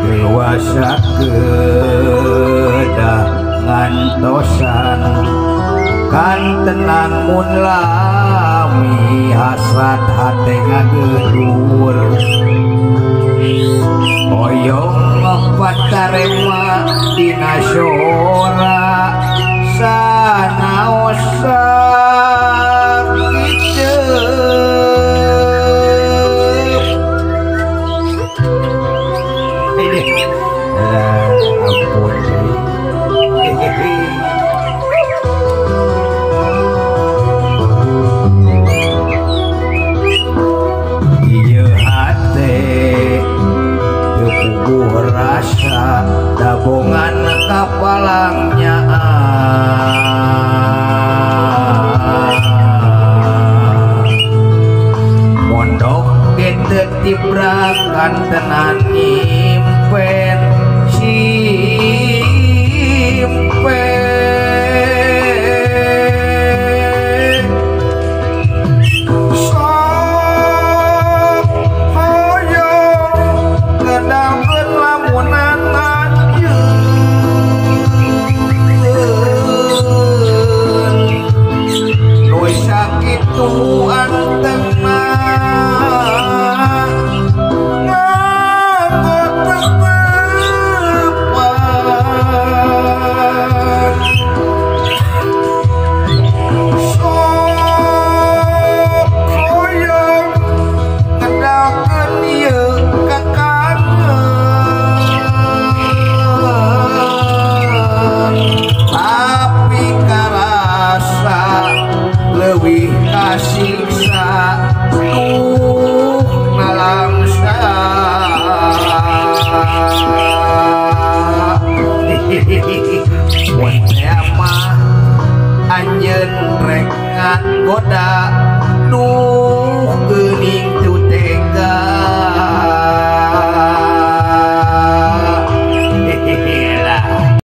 Dewasa kedah ngantosan kan tenang mun lami hasrat hate ngagedur hoyong patarema dina sora sanaosa rasa dabongan kapalangnya mondok gede tibrakan tenan nyimpen simpen. Sok hoyong ngedamkeun lamunan nu sakitu antengna nganggo tetepan. Sok hoyong ngedalkeun ieu kakangen tapi karasa leuwih kasiksa tuh nalangsa. Mun teh mah anjeun rek ngagoda